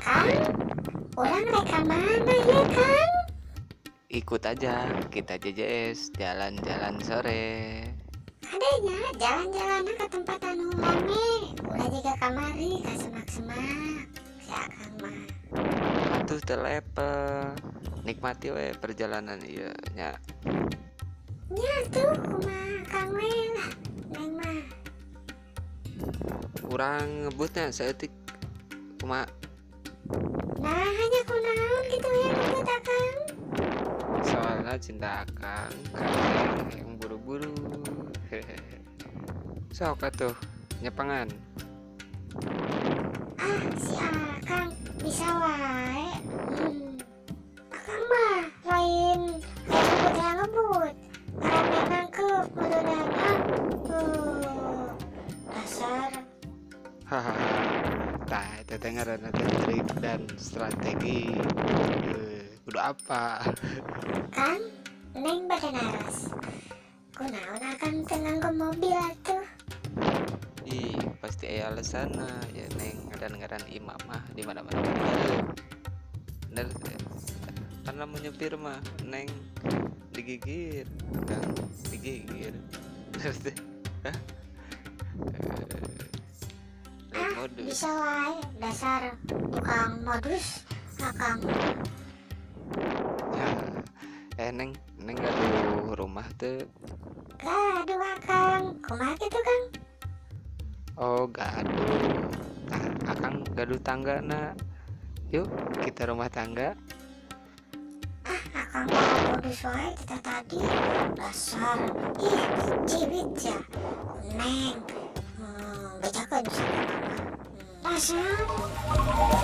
Kang, urang rek ka mana ya, Kang? Ikut aja, kita JJS, jalan-jalan sore. Kade nya jalan-jalan ke tempat anu rame. Ulah jiga kamari ka semak-semak. Si Akang mah. Atuh teu level. Nikmati we perjalanan ieu nya. Nya tuh kumaha Kang we lah, Neng mah. Urang ngebutnya saeutik, kumaha? Nah, hanya kunaon gitu ya ngebut, Akang? Soalnya cinta Akang ka Neng yang buru-buru. Sok atuh nyepengan. Ah, si Akang bisa wae. Akang mah lain hayang ngebut hayang ngebut. Rame nangkep meureunana. Ah. Dasar. Hahaha. Tah, eta teh ngaranna teh trik dan strategi. Kudu apa? Kang, Neng bade naros. Kunaon Akang teu nganggo mobil atuh? Ih, pasti aya alasanna ya, Neng, ngaran-ngaran imam mah di mana-mana bener. Bener teh. Kan lamun nyupir mah Neng digigir, Kang digigir. Bener teh? Hah? Eh, lain Ah, modus. Bisa wae, dasar tukang modus Akang. Ya, eh Neng, Neng gaduh rumah teu? Gaduh, Akang, kumaha kitu, Kang? Oh, gaduh. Tah, Akang gaduh tanggana. Yuk, kita rumah tangga. Ah, Akang mah modus wae kita tadi. Dasar, ih, ciwit ya. Neng, bejakeun si Akang mah. Dasar.